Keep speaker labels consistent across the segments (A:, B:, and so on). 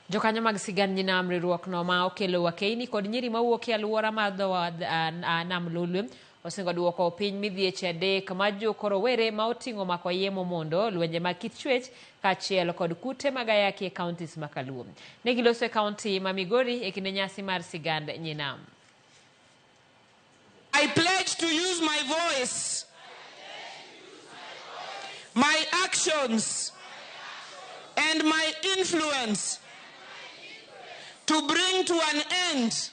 A: Jokanyo mag sigand Nyinam riwruokno ma okelo wakeini kod nyiri mawuok e alwora mar dho nam Lolwe osingo duoko piny midhieche adek majuko rowere ma oting'o mako iye momondo, lwenje mag kit chwech kaachiel kod kute mag ayaki e counties ma Kaluo. Ne giloso e county ma Migori e kinde nyasi mar sigand Nyinam.
B: I pledge to use my voice, my actions, and my influence to bring to an end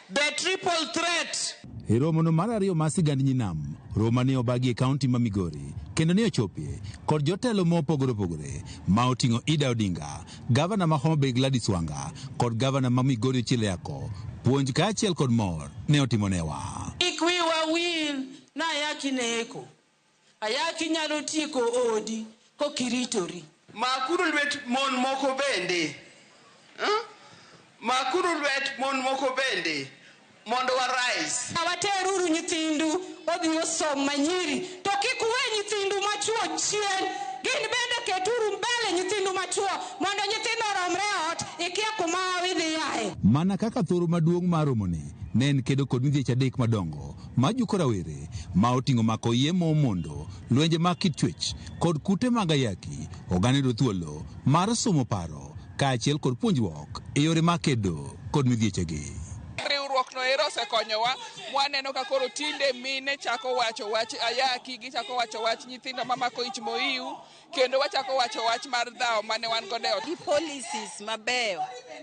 B: the triple threat.
C: E romono mar ariyo mar sigand Nyinam, romo ne obagi e kaunti ma Migori kendo ne ochopie kod jotelo mopogore opogore ma oting'o Ida Odinga, gavana ma Homa Bay Gladys Wanga kod gavana ma Migori Ochilo Ayacko. Puonj kaachiel kod mor ne otimonewa.
D: Kik wiwa wil na ayaki neko. Ayaki nyalo tieko odi kokiritori.
E: Makuru lwet mon moko bende. Huh? Makuru lwet mon moko bende mondo wa rise.
D: Wateruru nyithindu odhi osom manyiri to kik uwe nyithindu machuo chien. Gin bende keturu mbele nyithindu machuo mondo nyithindo oromre e ot ikia kuma idhi yae.
C: Mana kaka thoro maduong' mar romoni ne en kedo kod midhieche adek madongo majuko rawere ma oting'o mako iye momondo, lwenje mag kit chwech kod kute mag ayaki, oganda yudo thuolo mar somo paro kaachiel kod puonjruok e yore mag kedo kod midhiechegi.
F: Riwruok no ero osekonyowa mwaneno ka koro tinde mine chako wacho wach ayaki, gichako wacho wach nyithindo mamako ich moiu, kendo wachako wacho wach mar dhawo mane wan godo e ot.
G: Gi policies mabeyo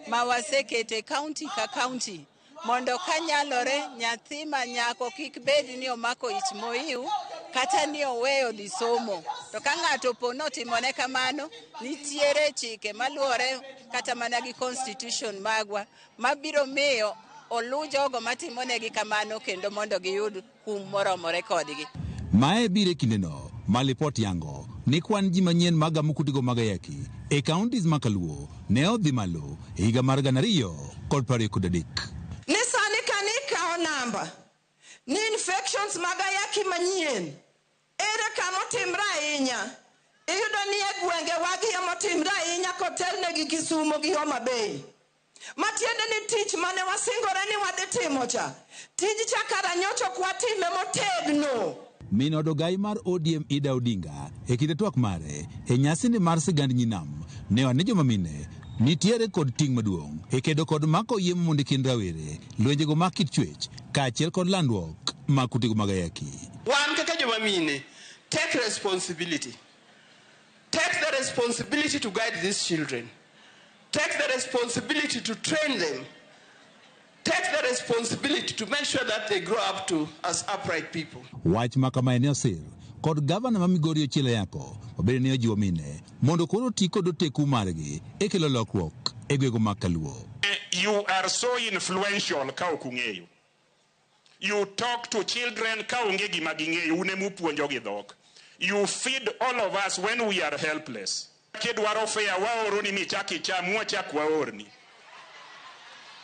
G: ma wasekete county ka county mondo kanyalore nyathi ma nyako kik bed ni omako ich moiu kata ni oweyo dhi somo. To ka ng'ato opo notimone kamano, nitiere chike maluwore kata mana gi constitution magwa mabiro miyo oluw jogo matimonegi kamano kendo mondo giyud kum moromore kodgi.
C: Mae biro e kindeno ma lipot yango ni kwan ji manyien mag gamo kutego mag ayaki e counties ma Kaluo ne odhi malo e higa mar 2023.
H: Ni sani kani ikawo namba ni infections mag ayaki manyien ere kama otimre ahinya, iyudo ni e gwenge wagi ema otimre ahinya kotelne gi Kisumo gi Homa Bay. Matiende ni tich mane wasingore ni wadhi timo cha, tij cha kara nyocha ok watime motegno.
C: Min od ogai mar ODM Ida Odinga e kinde twak mare e nyasini mar sigand Nyinam ne owacho ni joma mine nitiere kod ting' maduong' e kedo kod mako yie mondo e kind rawere, lwenjego mag kit chwech kaachiel kod landruok mag kutego mag ayaki.
E: Wan kaka joma mine, take responsibility. Take the responsibility to guide these children. Take the responsibility to train them. Take the responsibility to make sure that they grow up to as upright people.
C: Wach ma kamae ne osir kod gavana ma Migori Ochilo Ayacko mabende ne ojiwo mine mondo koro oti kod oteku margi e kelo lokruok e gwenge mag Kaluo.
I: You are so influential ka ok ung'eyo. You talk to children ka onge gima ging'eyo, un ema upuonjogi dhok. You feed all of us when we are helpless. Kidwaro fare waoroni michak icham, mwachak waorni.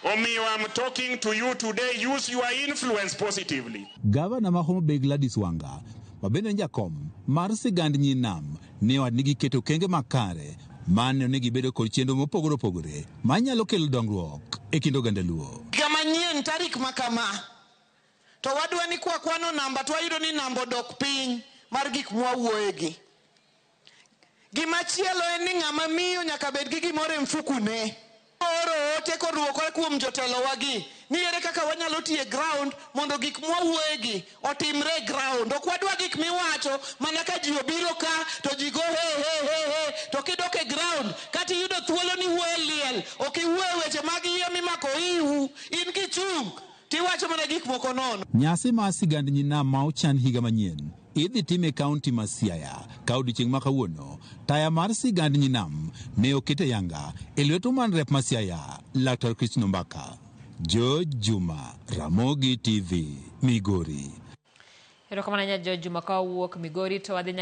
I: Omiyo I'm talking to you today, use your influence positively.
C: Gavana ma Homa Bay Gladys Wanga ma bende en jakom mar sigand Nyinam ne owacho ni giketo okenge makare mar neno ni gibedo kod chenro mopogore opogore manyalo kelo dongruok e kind oganda Luo.
B: Higa manyien tarik ma kama to wadwa ni kwa kwano namba to wayudo ni namba odok piny mar gik mwawuoyegi. Gimachielo en ni ng'ama miyo nyaka bed gi gimoro e mfukune. Oro ote koduokore kuom jotelowagi ni ere kaka wanyalo tiyo e ground mondo gik mwawuoyegi otimre e ground. Ok wadwa gik miwacho mana ka ji obiro ka to ji go he he he he to kidok e ground kata iyudo thuolo ni iwuoyo e liel ok iwuo e weche mag iye mimako iu in kichung' tiwacho mana gik moko nono.
C: Nyasi mar sigand Nyinam ma ochan higa manyien idhi tim e kaunti ma Siaya ka odiechieng' ma kawuono taya mar sigand Nyinam ne oket e yanga e lwet Woman Rep ma Siaya Laktar Christine Ombaka. George Juma, Ramogi TV, Migori.
A: Erokamano ahinya George Juma ka wawuok Migori to wadhi nyaka